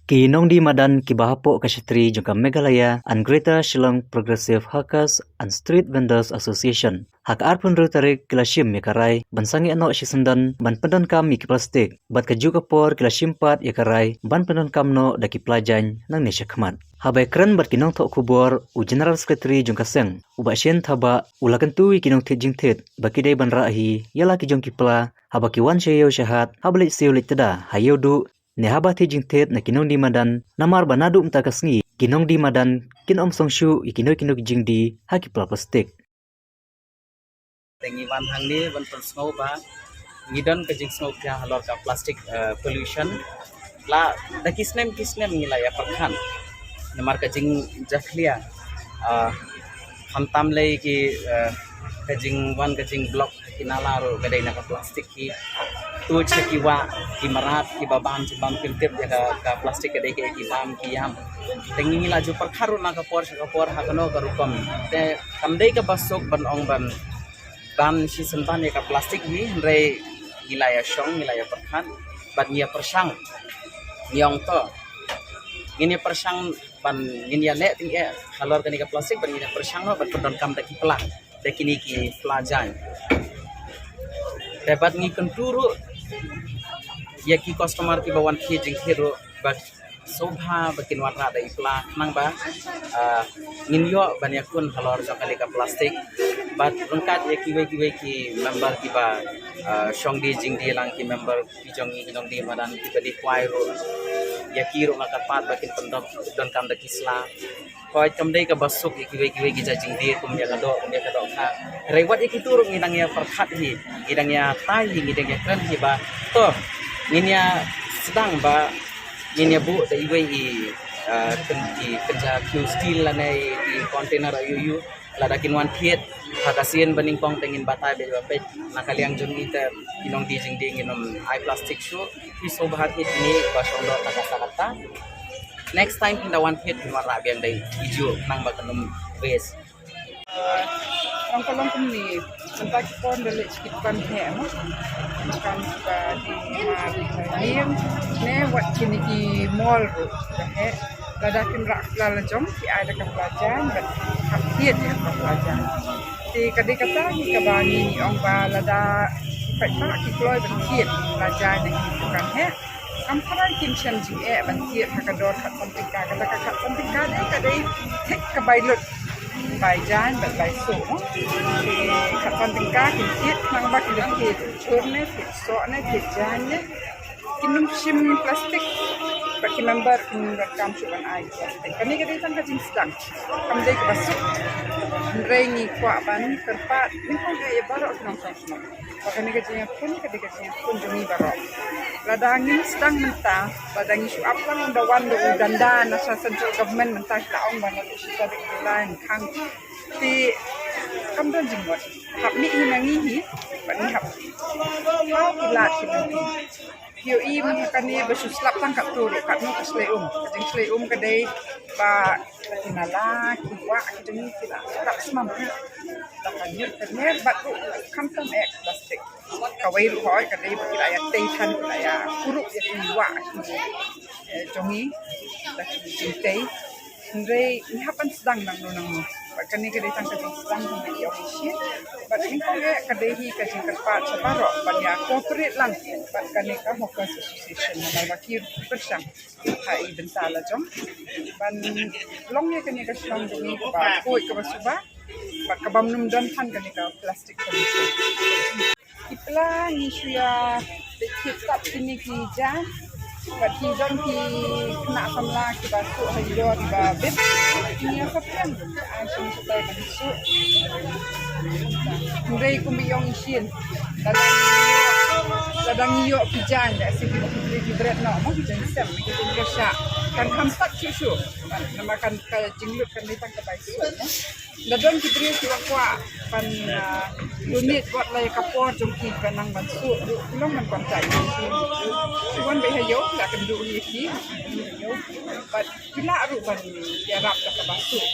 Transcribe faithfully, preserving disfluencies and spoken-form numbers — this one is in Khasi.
Ki nongdie madan kiba hapoh ka shatri jong ka Meghalaya and Greater Shillong Progressive Hawkers and Street Vendors Association, ha ka arphew hynriew tarik ki la shim ïa ka rai ban sangeh noh shisyndon ban pyndonkam ïa ki plastik, bad kajuh ka por ki la shim pat ïa ka rai ban pyndonkam noh da ki pla jaiñ nangne shakhmat. Haba ïakren bad ki nongthoh khubor, u General Secretary jong ka seng, u Bah Shane Thabah, u la kyntu ïa ki nongthied jingthied ba ki dei ban rah hi ïa la ki jong ki pla haba ki wan sha ïew sha hat, haba leit siew leit tda ha ïew duh, ne haba thied jingthied na ki nongdie madan, namar ba naduh mynta ka sngi ki nongdie madan kin ym song shuh ïa kino kino ki jingdie ha ki pla plastik. Te ngi wan hangne ban pynsngew ba ngi don ka jingsngewkhia halor ka plastic, eh, pollution. La da ki snem ki snem ngi la ïa pyrkhat namar ka jingjakhlia, eh, khamtam lei ki, eh, ka jingwan ka jingblock ki nala ruh ka dei na ka plastik. Ki tuid sha ki wah, ki mrad, kiba bam jingbam kim tip ïa ka, ka plastik ka dei kaei, ki bam ki ïam. Te ngi la ju pyrkhat ruh na ka por sha ka por ha kano ka rukom. Te kam dei kaba suk ban ong ban ban shisyndon ïa ka plastik hi, hynrei ngi la ïa shong, ngi la ïa pyrkhat bad ngi ïa pyrshang. Ngi ong to ngin ïa pyrshang ban, ngin ïa leh tyngeh halor kane ka plastik bad ngin ïa pyrshang noh ban pyndonkam da ki pla, da kine ki pla jaiñ. Te bad ngi kyntu ruh ïa ki customer kiba wan thied jingthied ruh ba sngewbha ba kin wanrah da i pla khnang ba, ah, ngin ïoh ban ïakun halor jong kane ka plastik. Bad ryngkat ïa kiwei kiwei ki member kiba, ah, shong die jingdie lang, ki member ki jong ngi ki nongdie madan kiba dei kwai ruh, ïa ki ruh nga kyrpad ba kin pyndonkam da ki sla. Hooid, kam dei kaba suk ïa kiwei kiwei ki jait jingdie kum ïa ka doh, kum ïa ka dohkha. Hynrei wat ïa kito ruh ngi dang ïa pyrkhat hi, ngi dang ïa tai hi, ngi dang ïa kren hi ba to ngin ïa sdang ba ngin ïa buh da iwei i, ah, kyn-, i kynja kiew steel lane i container aiu aiu. Lada kin wan thied ha ka sien ba nyngkong te ngin batai beit ba peit na ka liang jong ngi te ki nongdie jingdie ngin ym ai plastik shuh. Phi sngewbha thied ïa kine ba shong doh tang katta katta. Next time phin da wan thied phin wanrah biang da i juh khnang ba kan ym waste. Ong ka long kumne, mynta ki khon da leit sha ki dukan heh mo. Dukan ba dei ha ïing ne wat kine ki mall ruh ba heh. Lada kim rah pla la jong, ki ai da ka pla jaiñ bad hap thied ïa ka pla jaiñ. Te ka dei kata hi kaba ngi ong ba lada ki paidbah ki kloi ban thied pla jaiñ na ki dukan heh, kam tharai kin shem jingeh ban thied ha ka dor khatsan tyngka. Kata ka khatsan tyngka dei ka dei thik ka bai lut, bai jaiñ bad bai suh mo. Te khatsan tyngka kin thied khnang ba kin da thied chur ne, thied soh ne, thied jaiñ ne. Kin ym shim plastik ba ki member kin donkam shuh ban ai plastik. Kane ka dei tang ka jingsdang, kam dei kaba suk. Hynrei ngi kwah ban kyrpad nyngkong eh ïa baroh ki nongshong shnong ba kane ka jingïakhun ka dei ka jingïakhun jong ngi baroh. Lada ngim sdang mynta, lada ngi shu ap lang da wan da u danda na sha central government mynta ki la ong ba naduh shi tarik July ngin khang. Te kam don jingmut. Hap mih hi na ngi hi bad ngi hap paw ki lad ki lynti. Phi ïohi mynta kane ba shu slap tang katto ruh, katno ka shlei um. Ka jingshlei um ka dei ba ki nala, ki wah, ki jong ngi ki la slap smam. Da ka ñiut ka ñier bad ruh khamtam eh plastik. Kawei ruh hooid ka dei ba ki la ïa tei than, ki la ïa kurup ïa ki wah ki, eh, jong ngi da ki jingtei. Hynrei ngi hap ban sdang nangno nangno. Bad kane ka dei tang ka jingsdang jong ngi ïa u shisien. Bad nyngkong eh ka dei hi ka jingkyrpad sha baroh ban ïa cooperate lang bad kane ka Hawkers Association namar ba ki pyrshang ha i bynta la jong ban long ïa kane ka shnong jong ngi kaba khuid kaba suba bad kaba ym don than kane ka plastic pollution. Ki pla ngi shu ïa thied tap kine ki jaiñ bad ki don ki khynnah samla kiba suh ha ki dor kiba bit. Ngi ïa sop ïa ki ai sum sutai ban suh. Hynrei kum i ong i shin, lada ngi ïoh, lada ngi ïoh ki jaiñ da shisha ki bret noh mo, ki jaiñ sem, ki jaiñ ka shah, kan kham sat shuh shuh. Namar kan ka jinglut kan dei tang ka bai suh mo. La don ki briew kiba kwah ban, ah, donate wat la ïa ka por jong ki ban nang ban suh ruh, ki long ban contact ïa ki. Ki wan beit ha ïew, la kynduh ïa ki. Bad ki lah ruh ban ïarap da kaba suh.